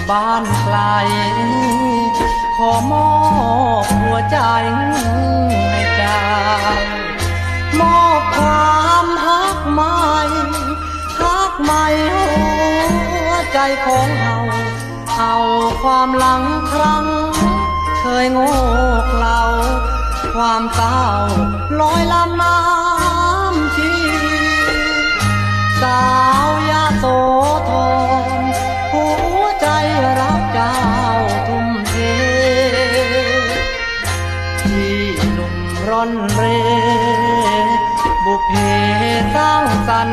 ບ້ານໄກ ຂໍມອບຫົວໃຈໃຫ້ເຈົ້າ ມອບຄວາມຮັກໃໝ່ ຮັກໃໝ່ຫົວໃຈຂອງເຮົາ ເອົາຄວາມຫຼັງຄັ້ງເຄີຍໂງກເຫຼົ່າ ຄວາມເສົ້າລອຍລຳນ້ຳຊີ ສາວຍະໂສທອນ ຫົວໃຈຮັກເຈົ້າທຸ່ມເທ ທີ່ໜຸ່ມຮ່ອນເຣ ບຸບເພສ້າງສັນ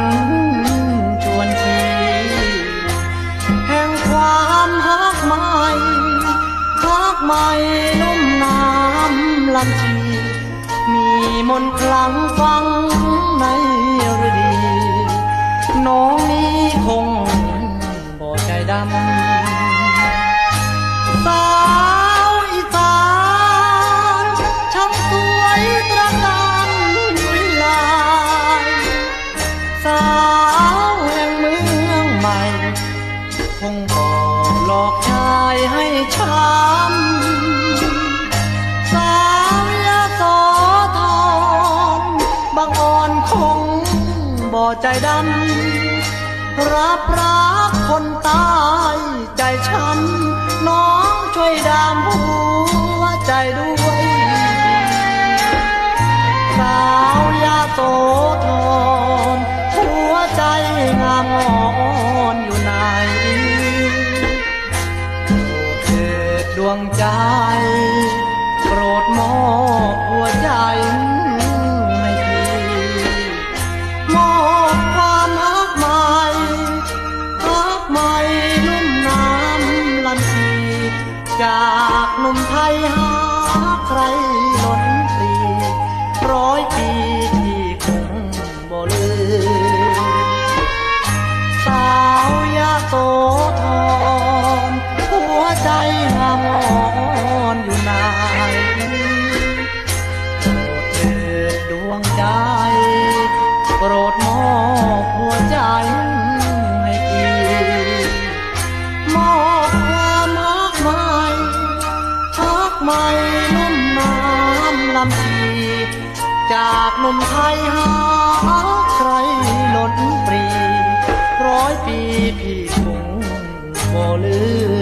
ຊວນຊີ ແຫ່ງຄວາມຮັກໃໝ່ ຮັກໃໝ່ລຸ່ມນ້ຳລຳຊີ ມີມົນຂລັງຝັງໃນລະດີ ນ້ອງນີ້ຄົງບໍ່ໃຈດຳ ສາວອີສານ ຊ່າງສວຍຕຣະການວິໄລ ສາວແຫ່ງເມືອງໃໝ່ ຄົງບໍ່ຫຼອກຊາຍໃຫ້ຊ້ຳ ສາວຍະໂສທອນ ບັງອ່ອນຄົງບໍ່ໃຈດຳ ຮັບຮັກຄົນຕາຍໃຈຊ້ຳ ນ້ອງຊ່ວຍດາມຫົວໃຈດ້ວຍ ສາວຍະໂສທອນ ຫົວໃຈງາມອ່ອນຢູ່ໃນ ໂປດເທີດດວງໃຈ ໂປດມອບຫົວໃຈໃຫ້ພີ່ ມອບຄວາມຮັກໃໝ່ ຮັກໃໝ່ລຸ່ມນ້ຳລຳຊີ ຈາກໜຸ່ມໄທຮັກໃຄ່ລົ້ນປຣີ ຮ້ອຍປີທີ່ຄົງບໍ່ລືມ ສາວຍະໂສທອນ ຫົວໃຈງາມອ່ອນຢູ່ໃນ ໂປດເທີດດວງໃຈ ໂປດມອບຫົວໃຈໃຫ້ອີກ ມອບຄວາມຮັກໃໝ່ ຮັກໃໝ່ລຸ່ມນ້ຳລຳຊີ ຈາກໜຸ່ມໄທຮັກໃຄ່ລົ້ນປຣີ ຮ້ອຍປີພີ່ຄົງບໍ່ລືມ